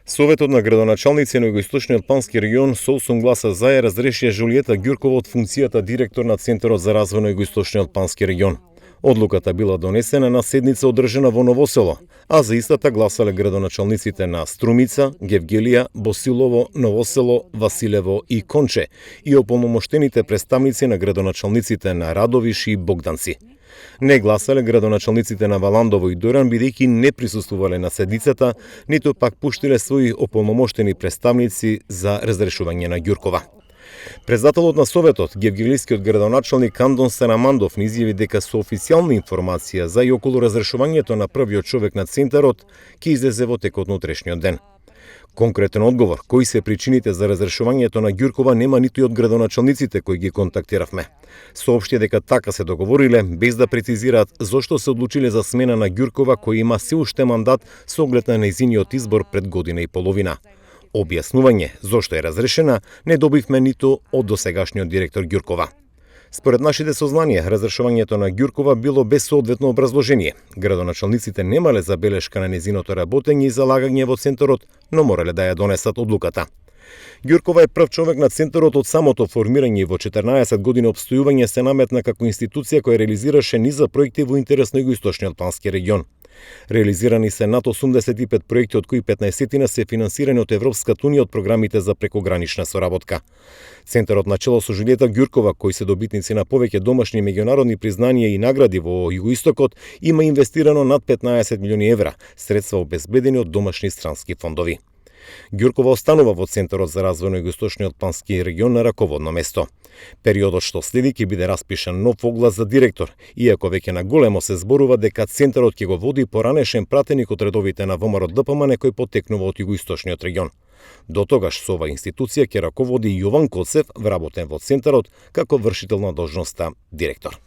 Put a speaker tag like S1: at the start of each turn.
S1: Советот на градоначалници на Југоисточниот Пански регион со 8 гласа за ја разрешија Жулиета Ѓуркова од функцијата директор на Центарот за развој на Југоисточниот Пански регион. Одлуката била донесена на седница одржана во Новосело, а за истата гласале градоначалниците на Струмица, Гевгелија, Босилово, Новосело, Василево и Конче и ополномоштените представници на градоначалниците на Радовиш и Богданци. Не гласале градоначалниците на Валандово и Доран, бидејќи не присуствувале на седницата, ниту пак пуштиле своји ополномоштени представници за разрешување на Ѓуркова. Председателот на Советот, гевгелискиот градоначалник Андон Сенамандов, ни изјави дека со официјална информација за и околу разрешувањето на првиот човек на Центарот ќе излезе во текот на утрешниот ден. Конкретен одговор, кои се причините за разрешувањето на Ѓуркова, нема ниту и од градоначалниците кои ги контактиравме. Соопшти дека така се договориле, без да прецизираат зошто се одлучиле за смена на Ѓуркова, кој има се уште мандат со оглед на нејзиниот избор пред година и половина. Објаснување зошто е разрешена не добивме ниту од досегашниот директор Ѓуркова. Според нашите сознанија, разрешувањето на Ѓуркова било без соодветно образложение. Градоначалниците немале забелешка на незиното работење и залагање во Центарот, но морале да ја донесат одлуката. Ѓуркова е прв човек на Центарот од самото формирање и во 14 години опстојување се наметна како институција која реализираше низа проекти во интерес на Југоисточниот Пански регион. Реализирани се над 85 проекти, од кои 15 се финансирани од Европската унија од програмите за прекогранична соработка. Центарот на чело со Жулиета Ѓуркова, кои се добитници на повеќе домашни и меѓународни признанија и награди во Југоистокот, има инвестирано над 15 милиони евра, средства обезбедени од домашни странски фондови. Ѓуркова останува во Центарот за развој на Југоисточниот Пански регион на раководно место. Периодот што следи ќе биде распишан нов оглас за директор, иако веќе на големо се зборува дека Центарот ќе го води поранешен пратеник од редовите на ВМРО ДПМН кој потекнува од Југоисточниот регион. До тогаш со ова институција ќе раководи Јован Коцев, вработен во Центарот како вршител на должноста директор.